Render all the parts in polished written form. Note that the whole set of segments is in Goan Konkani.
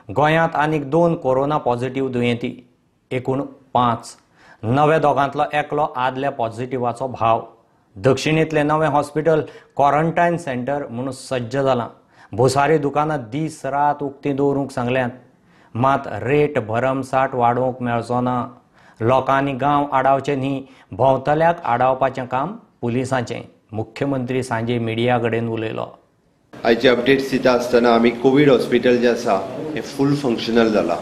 गोंयांत आनीक 2 कोरोना पॉझिटिव्ह दुयेंती, एकूण 5. नव्या दोगांतलो एकलो आदल्या पॉझिटिव्हाचो भाव. दक्षिणेंतलें नवें हॉस्पिटल क्वॉरंटायन सेंटर म्हणून सज्ज जालां. भुसारी दुकानां दीस रात उक्तीं दवरूंक सांगल्यात, मात रेट भरमसाठ वाडोवंक मेळचो ना. लोकांनी गांव आडावचे न्ही, भोंवतल्याक आडावपाचें काम पुलिसांचें. मुख्यमंत्री सांजे मिडिया कडेन उलयलो. आयचे अपडेट्स दिता आसतना आमी कोवीड हॉस्पिटल जें आसा हें फूल फंक्शनल जालां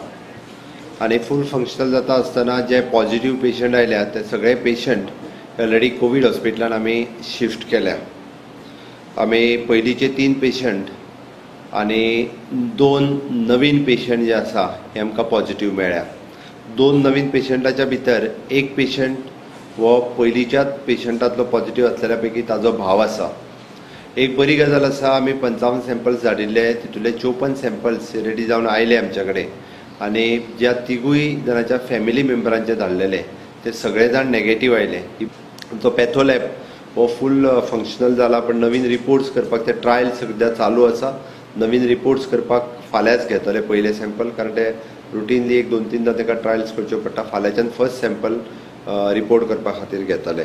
आनी फूल फंक्शनल जाता आसतना जे पॉझिटिव्ह पेशंट आयल्या ते सगळे पेशंट ऑलरेडी कोवीड हॉस्पिटलान आमी शिफ्ट केल्या. आमी पयलींचे 3 पेशंट आनी 2 नवीन पेशंट जे आसा हे आमकां पॉझिटिव्ह मेळ्ळ्या. 2 नवीन पेशंटाच्या भितर एक पेशंट हो पयलींच्याच पेशंटांतलो पॉझिटिव्ह आसलेल्या पैकी ताजो भाव आसा. एक बरी गजाल आसा, आमी 55 सॅम्पल्स धाडिल्ले, तितूंतले 54 सॅम्पल्स रेडी जावन आयले आमच्या कडेन आनी ज्या 3 जाणांच्या फॅमिली मेंबरांचे धाडलेले ते सगळे जाण नेगेटीव आयले. आमचो पॅथोलॅब हो फूल फंक्शनल जाला, पण नवीन रिपोर्ट्स करपाक ते ट्रायल सद्या चालू आसा. नवीन रिपोर्ट्स करपाक फाल्यांच घेतले पयले सॅम्पल, कारण ते रुटीनली 1-2 3 तांकां ट्रायल्स करच्यो पडटा. फाल्यांच्यान फर्स्ट सॅम्पल रिपोर्ट करपा खातीर घेतले.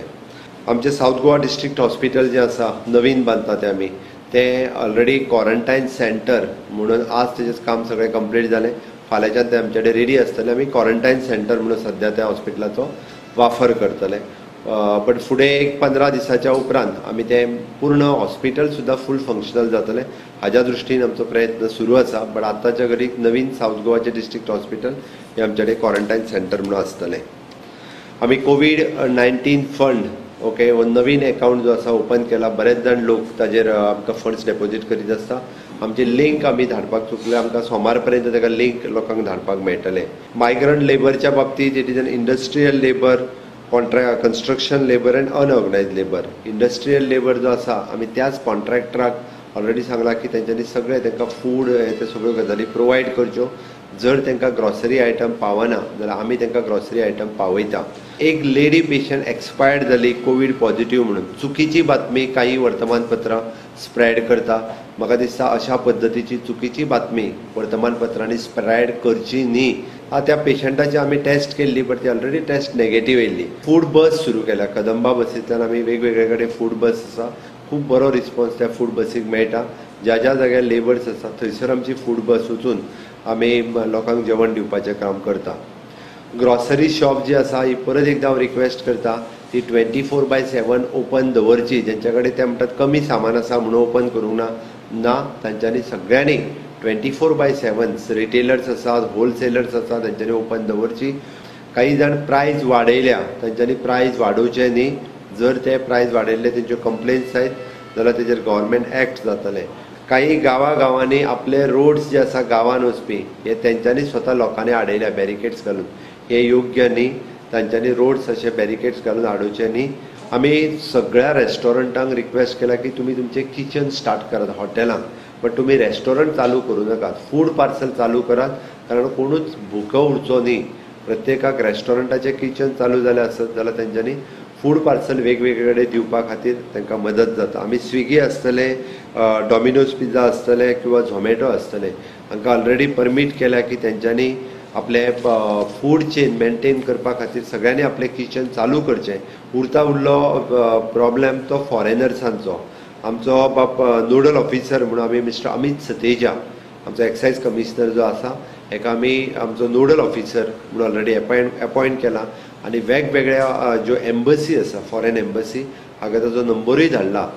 आमचें सावथ गोवा डिस्ट्रिक्ट हॉस्पिटल जें आसा नवीन बांदता तें आमी, तें ऑलरेडी क्वॉरंटायन सेंटर म्हणून आज तेजें काम सगळें कंप्लीट जालें. फाल्यांच्यान तें आमचे कडेन रेडी आसतलें. आमी क्वॉरंटायन सेंटर म्हणून सद्या त्या हॉस्पिटलाचो वापर करतले. बट फुडें एक 15 दिसाच्या उपरांत आमी तें पूर्ण हॉस्पिटल सुद्दां फूल फंक्शनल जातलें हाज्या दृश्टीन आमचो प्रयत्न सुरू आसा. बट आतांच्या घडीक नवीन सावथ गोवाचें डिस्ट्रिक्ट हॉस्पिटल हें आमचे कडेन क्वॉरंटायन सेंटर म्हणून आसतलें. आमी कोवीड-19 फंड ओके हो नवीन एकावंट जो आसा ओपन केला. बरेच जाण लोक ताजेर आमकां फंड्स डेपोजीट करीत आसता. आमची लिंक आमी धाडपाक चुकले, आमकां सोमार पर्यंत ताका लिंक लोकांक धाडपाक मेळटलें. मायग्रंट लेबरच्या बाबतींत it is an industrial labour, construction labour and unorganised labour. Industrial labour जो आसा आमी त्याच कॉन्ट्रॅक्टराक ऑलरेडी सांगलां की तेंच्यांनी सगळें तांकां फूड हे ते सगळ्यो गजाली प्रोवायड करच्यो. जर तांकां ग्रॉसरी आयटम पावना जाल्यार आमी तांकां ग्रॉसरी आयटम पावयता. एक लेडी पेशंट एक्सपायर्ड जाली कोवीड पॉझिटिव्ह म्हणून चुकीची बातमी काही वर्तमानपत्रां स्प्रेड करता. म्हाका दिसता अशा पद्दतीची चुकीची बातमी वर्तमानपत्रांनी स्प्रेड करची न्ही. त्या पेशंटाची आमी टेस्ट केल्ली, बट ती ऑलरेडी टेस्ट नेगेटीव येयल्ली. फूड बस सुरू केल्या, कदंबा बसींतल्यान आमी वेगवेगळे कडेन फूड बस आसा. खूब बरो रिस्पॉन्स त्या फूड बसीक मेळटा. ज्या ज्या जाग्यार लेबर्स आसा थंयसर आमची फूड बस वचून आमी लोकांक जेवण दिवपाचें काम करता. ग्रॉसरी शॉप जी आसा ही परत एकदां हांव रिक्वेस्ट करता ती 24/7 ओपन दवरची. जेंच्या कडेन ते म्हणटात कमी सामान आसा म्हणून ओपन करूंक ना, ना, तांच्यांनी सगळ्यांनी 24/7 रिटेलर्स आसात, होलसेलर्स आसा, तांच्यांनी ओपन दवरची. काही जाण प्रायज वाडयल्या, तांच्यांनी प्रायज वाडोवचें न्ही. जर ते प्रायज वाडयल्ले तेंच्यो कंप्लेन्स जायत जाल्यार तेजेर गव्हर्मेंट एक्ट जातलें. काही गांवागांवांनी आपले रोड्स जे आसा गांवान वचपी हे तेंच्यांनी स्वता लोकांनी आडयल्या बॅरिकेड्स घालून, हे योग्य न्ही. तांच्यांनी रोड्स अशे बॅरिकेड्स घालून आडोवचे न्ही. आमी सगळ्या रेस्टॉरंटांक रिक्वेस्ट केला की तुमी तुमचें किचन स्टार्ट करात हॉटेलांक, बट तुमी रेस्टॉरंट चालू करूं नाकात, फूड पार्सल चालू करात, कारण कोणूच भुको उरचो न्ही. प्रत्येकाक रेस्टॉरंटाचें किचन चालू जालें आसत जाल्यार तेंच्यांनी फूड पार्सल वेगवेगळे कडेन दिवपा खातीर तांकां मदत जाता. आमी स्विगी आसतले, डॉमिनोज पिझ्झा आसतले किंवा झोमॅटो आसतले, हांकां ऑलरेडी परमीट केल्या की तेंच्यांनी आपले फूड चेन मेनटेन करपा खातीर सगळ्यांनी आपलें किचन चालू करचें. उरता उरलो प्रॉब्लेम तो फॉरेनर्सांचो. आमचो बाप नोडल ऑफिसर म्हणून आमी मिस्टर अमीत सतेजा, आमचो एक्सायज कमिशनर जो आसा, हेका आमी आमचो नोडल ऑफिसर म्हणून ऑलरेडी एपॉयंट केला आनी वेगवेगळ्या ज्यो एम्बसी आसा, फॉरेन एम्बसी, हांगा ताजो नंबरूय धाडला.